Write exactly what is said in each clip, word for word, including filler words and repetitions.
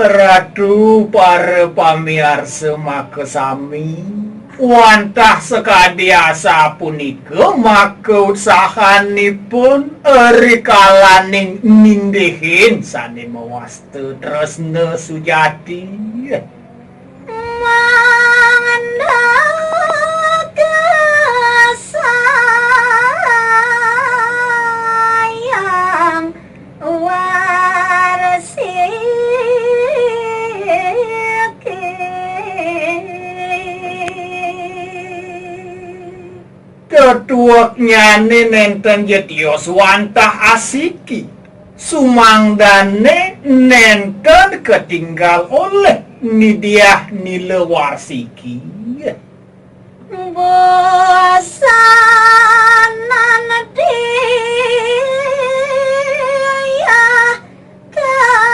Ratu para pamiarsa makasami, wantah sakadi asapunika makautsahanipun rikalaning nindihin sane mawasta tresna sujati. Mangandaka sayang warsiki. Tetueknyane nenten ja tios wantah asiki. Sumangdane nenten katinggal olih Ni Diah Nila Warsiki. Bosanan Diah karengang.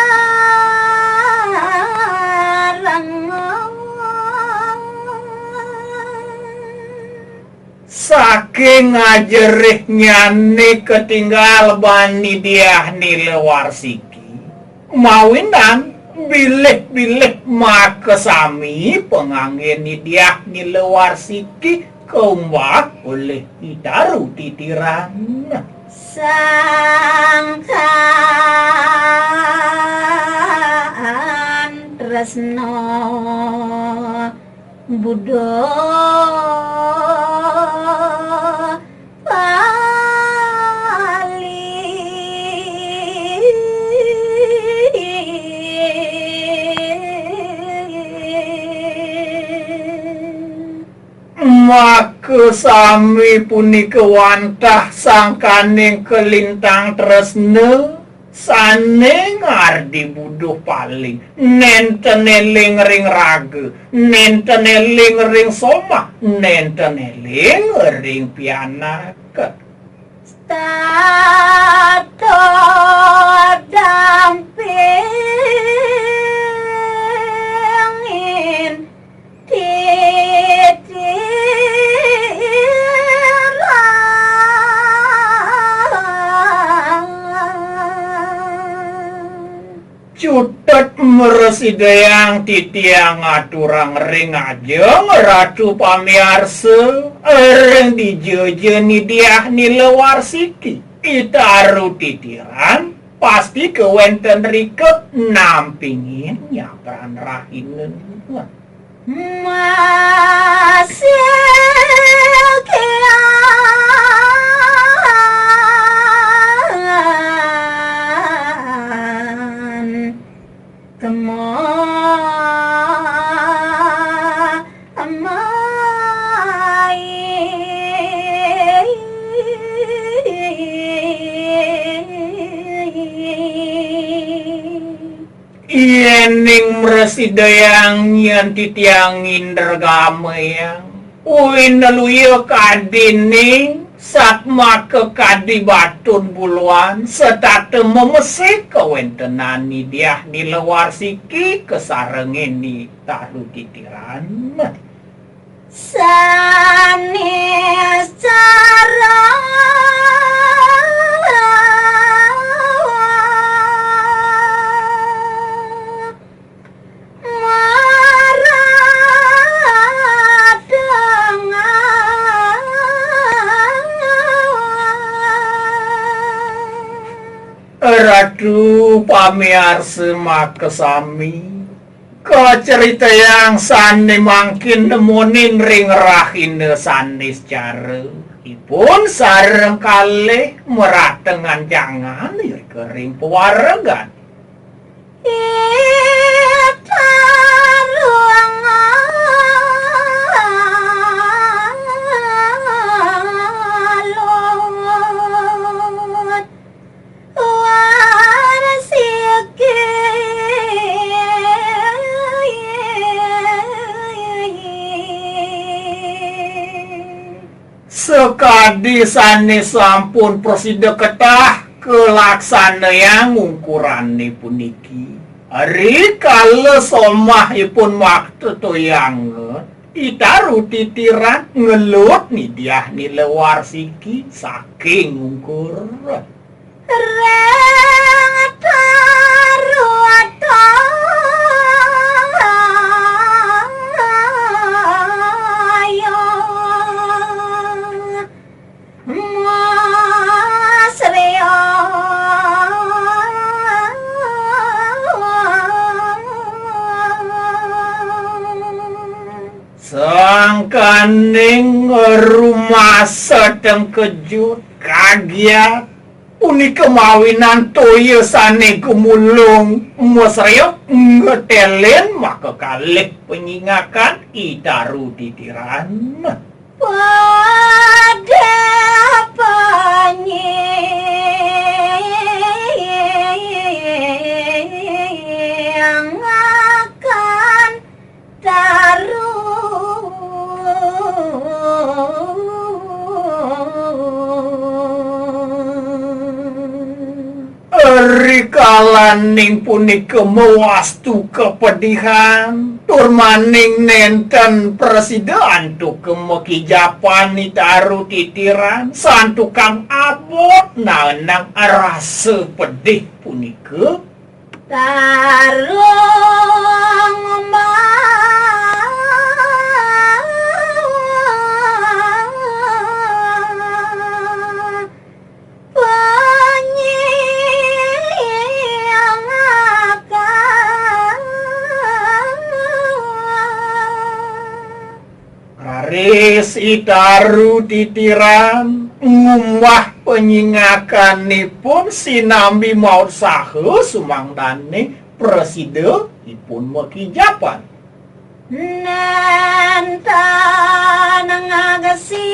Saking ajerihnyane katinggal bani Diah Nila Warsiki, mawinan bilih-bilih makasami panganggen Ni Diah Nila Warsiki kaumbah olih I Taru Titiran. Sangkan tresna Buda Pali. Maka sami punika wantah sangkaning kalintang tresna sane ngardi buduh paling, nenten eling ring raga, nenten eling ring somah, nenten eling ring pianak. Tata dampingin titiran. Cutet mrasidayang titiang aturang ring ajeng Ratu pamiarsa, ring dija ja Ni Diah Nila Warsiki, I Taru Titiran, pasti kawenten rika nampingin nyabran rahina. Masih kian kema amai. Yening mrasidayang yan titiang indra gamayang, uin luya kadini satmaka kadi batun buluan, setata mamesik kawentenan Ni Diah Nila Warsiki kasarengin I Taru Titiran. Sanis cara maradang. Ratu pamiarsa makasami, kacaritayang sane mangkin nemonin ring rahina sane secara ipun sareng kalih maratengan jangan irika ring pawaregan. Sakadi sane sampun prasida ketah kalaksanayang ungkurane puniki, rikala somahipun makta toyang, I Taru Titiran ngelut Ni Diah Nila Warsiki saking ungkur. Reng taruh Ning rumasa tengkejut, kagiat, punika mawinan toya sane gumulung masreok ngetelin maka kalih panyingakan I Taru Titiran. Pada panyingakan Taru. Rikalaning punika mawastu kapedihan, tur maning nenten prasida antuk makijapan I Taru Titiran, santukan abot naenang rasa pedih punika. Tarung Raris I Taru Titiran ngumbah panyingakanipun sinambi mautsaha sumangdane prasida ipun makijapan. Nenten ngagesi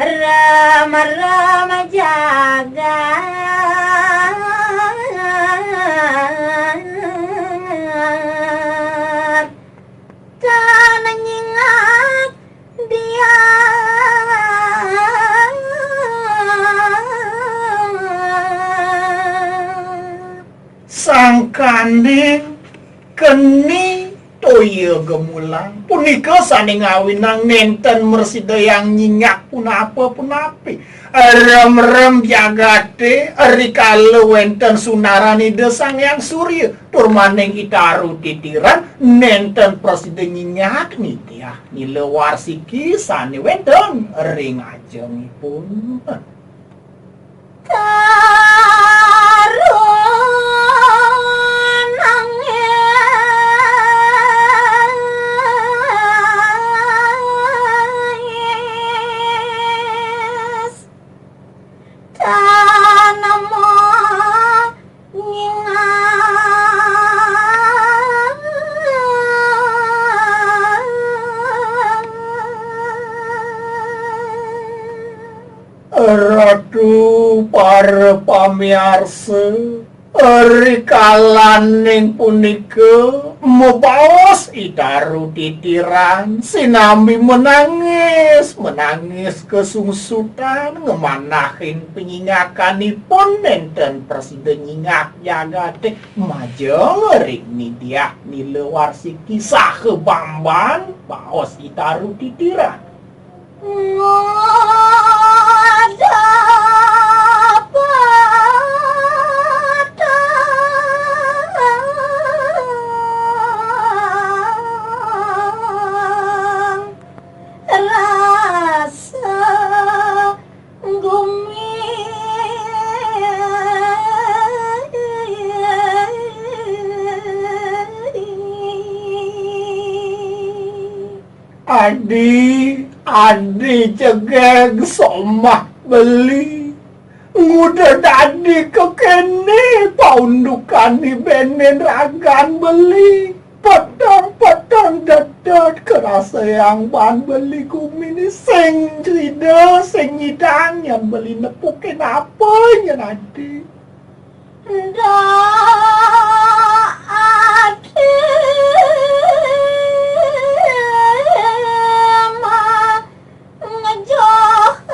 rama-rama jagat. Tan nyingat dia. Sangkaning keni toya gumulang, punika sane ngawinang nenten mrasidayang nyingak punapa-punapi. Rem-rem jagate rikala wenten sunaran Ida Sang Hyang Surya, tur maning I Taru Titiran nenten prasida nyingak nitih nila warsiki sane wenten ring ajengipun. Taru nangis. Tan monyingan. Ratu para pamiarsa, rikalaning punika mabaos I Taru Titiran sinambi menangis, menangis kasungsutan ngamanahin panyingakanipun nenten prasida nyingak jagate majeng ring nitih nila warsiki saha bamban baos I Taru Titiran. Ngadap patang rasa gumi. Adi, adi cegeg somah beli. Nguda dadi kekene paundukan di benen ragan beli. Peteng-peteng dedet kerasayang ban beli gumini sing sida, sing nyidang nyen beli nepukin apa nyen adi. Ndak ati ma ngejohang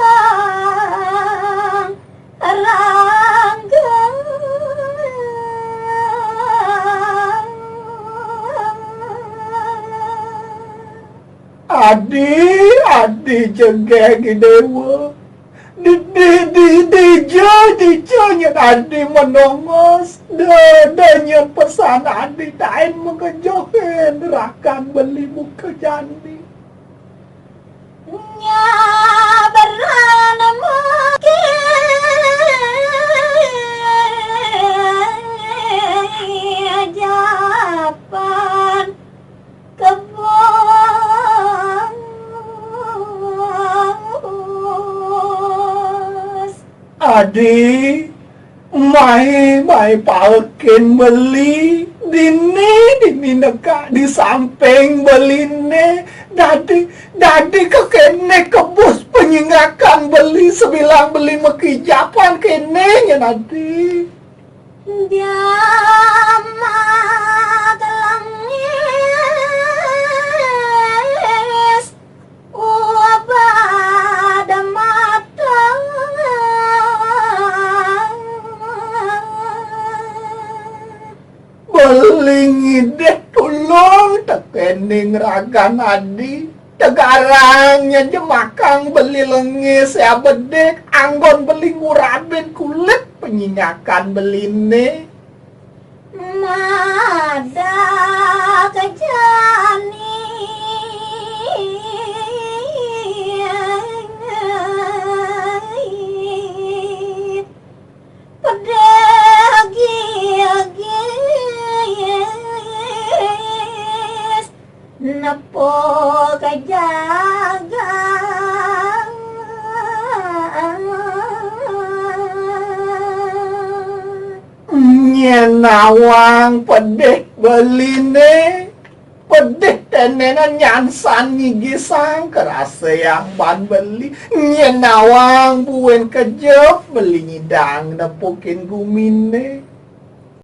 rangga. Adi, adi jegeg dewa. Di, di, di, dija, dija nyen adi menongos. Da, da nyen pesan adi tain mengejohin rakan beli muka jani. Nya beran mungkin. Adi, mai, mai paekin beli, dini, dini negak di samping beliné, dadi, dadi kekéné kebus penyingakan beli, sebilang beli makijapan kéné nyén Adi. Dia mah gelengis, ubah da mata. Beli ngidih tulung tekéning ragan Adi. Tegarang nyen jemakang beli lengis ya bedik, anggon beli ngurabin kulit penyingakan beliné. Madak jani pedih gigis nepuk jagat. Nyén nawang pedih beliné, pedih tenénan nyansan ngigisang kerasa yang ban beli. Nyén nawang buin kejep beli nyidang nepukin guminé.